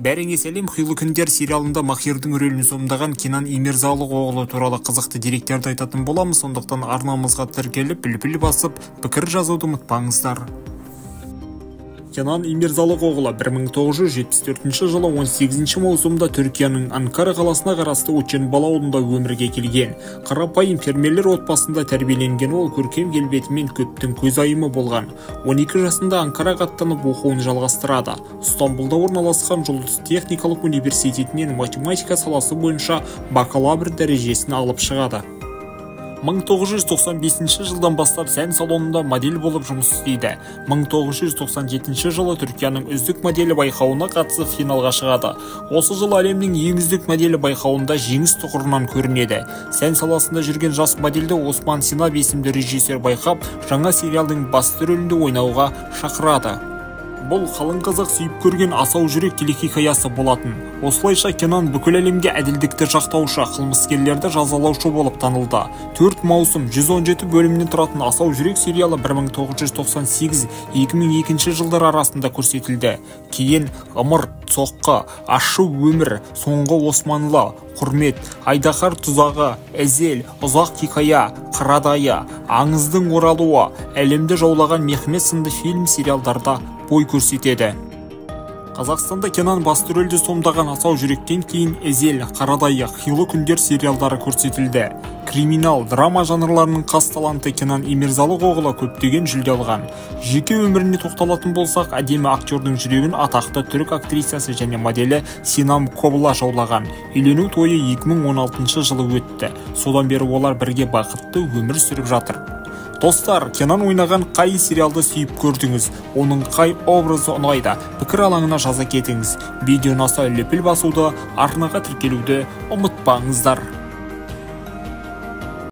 Бәріңе сәлем. Қилы күндер сериалында Махирдің рөлін сомдаған Кенан Имирзалыоғлы туралы қызықты деректерді айтатын боламыз. Сондықтан арнамызға тіркеліп, бүлбүл басып, пікір жазуды ұмытпаңыздар. Кенан Имирзалыоғлы 1974 жылы 18 маусымда Түркияның Анкара қаласына қарасты Ученбала ауылында өмірге келген. Қарапайым фермерлер отбасында тәрбиеленген ол көркем келбетімен көптің көзайымы болған. 12 жасында Анкараға аттанып оқуын жалғастырады. Стамбулда орналасқан Жұлдыз техникалық университетінен математика саласы бойынша бакалавр дәрежесін алып шығады. 1995 жылдан бастап сән салонында модель болып жұмыс істейді. 1997 жылы Түркияның үздік моделі байқауына қатысып финалға шығады. Осы жылы әлемнің ең үздік моделі байқауында жеңіс тұғырынан көрінеді. Сән саласында жүрген жас модельді Осман Синап есімді режиссер байқап, жаңа сериалдың басты рөлінде ойнауға шақырады. Бұл қалың қазақ сүйіп көрген асау жүрек телехикаясы болатын. Осылайша Кенан бүкіл әлемге әділдікті жақтаушы, қылмыскерлерді жазалаушы болып танылды. 4 маусым 117 бөлімнен тұратын асау жүрек сериалы 1998-2002 жылдар арасында көрсетілді. Кейін Ымыр, Соққы, Ащы өмір, Соңғы Османлы, Құрмет, Айдаһар тұзағы, Эзел, Ұзақ хикая, Қарадайы, Аңыздың оралуы, Әлемді жаулаған Мехмет сынды фильм сериалдарда бой көрсетеді. Қазақстанда Кенан басты рөлді сомдаған асау жүректен кейін Эзел, Қарадайы, Қилы күндер сериалдары көрсетілді. Криминал, драма жанрларының қас таланты Кенан Имирзалыоғлы көптеген жүлде алған. Жеке өміріне тоқталатын болсақ, әдемі актердің жүрегін атақты түрік актрисасы және моделі Синам Кобла жаулаған. Үйлену тойы 2016 жылы өтті. Содан бері олар бірге бақытты өмір сүріп жатыр. Достар, Кенан ойнаған қай сериалды сүйіп көрдіңіз? Оның қай образы ұнайды? Пікір алаңына жаза кетіңіз. Видео ұнаса лүпіл басуды, арнаға тіркелуді ұмытпаңыздар.